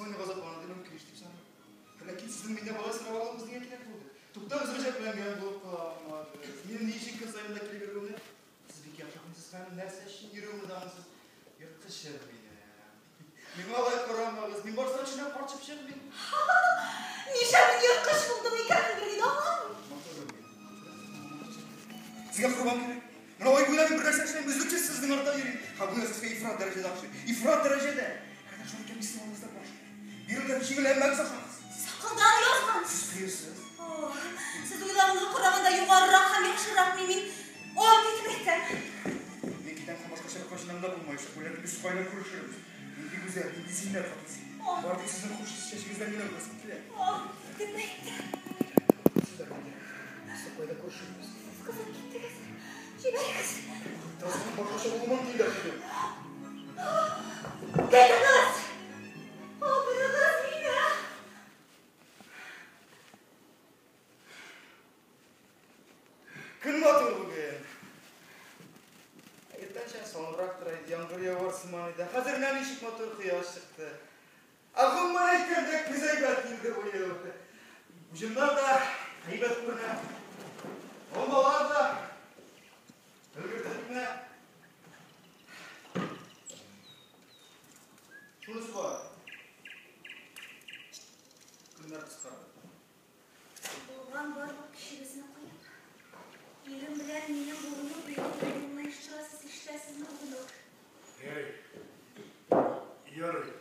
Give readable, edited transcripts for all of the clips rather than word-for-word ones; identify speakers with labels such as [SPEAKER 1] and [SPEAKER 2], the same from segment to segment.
[SPEAKER 1] Соня газаплана дип мөмкин дип саныйм. Ләкин сезнең миннән бала сорап алуыгыз нигә кирәк булды? Туктагыз, гаҗәпләнгән булып калмагыз. Минем ни өчен көн саен да килеп йөрүемне сез бик яхшы аңлыйсыз һәм нәрсә өчен йөрүемне дә аңлыйсыз. Ерткычым минем. Миңа алай карамагыз. Мин барысына төшенәм, карт чыпчык мин.
[SPEAKER 2] Нишләп мин ерткыч булдым икән, бер дә аңламыйм.
[SPEAKER 1] Матурым мин. Сезгә корбан кирәк. Менә ай буена мин бер нәрсә эшләмим, өзлексез сезнең артта йөрим. Һәм бу нәрсә сезгә ифрат дәрәҗәдә охшый. Ифрат дәрәҗәдә. Хәтта шулай икән, мин сезнең алдыгызда баш. Бирелгән җиңел әммәгез ашагыз.
[SPEAKER 2] Сез акылдан язгансыз.
[SPEAKER 1] Сез кыюсыз.
[SPEAKER 2] О, сез уйлавыңызга караганда югарырак һәм яхшырак мин, мин ант итеп әйтәм.
[SPEAKER 1] Мин китәм һәм башкача беркайчан да булмаячак. Бүләкне без кайда күрешербез. Нинди гүзәл, нинди зиннәт хатын син. Бар тик сезнең хуш ис чәчегездән генә үбәсем килә.
[SPEAKER 2] Ант итеп әйтәм.
[SPEAKER 1] Сез дә кайда? Сез кайда күрешербез?
[SPEAKER 2] Сез кызып киттегез. Җибәрегез.
[SPEAKER 1] Тазгын башкача булуы мөмкин дә түгел.
[SPEAKER 2] Тотыгыз! Алдырыгыз мине!
[SPEAKER 1] Көн матур бүген. Иртәнчә соңрак тора иде, яңгыр явар сыман иде. Хәзер менә ничек матур кояш чыкты. Ә гомумән әйткәндә, көз әйбәт килде быел. Уҗымнар да әйбәт күренә. Алмалар да өлгердек менә. Шунысы бар. Көннәр кыскарды.
[SPEAKER 2] Булган барлык көчегезне куеп, ирем белән минем булуны быел оештырасыз, ишетәсезме бүген үк?
[SPEAKER 3] Ярый. Ярый.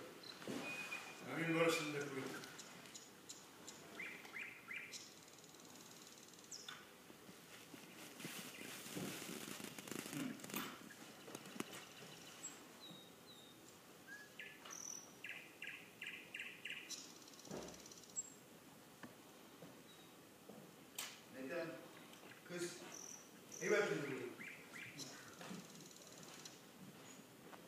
[SPEAKER 3] Ә мин барысын да күреп.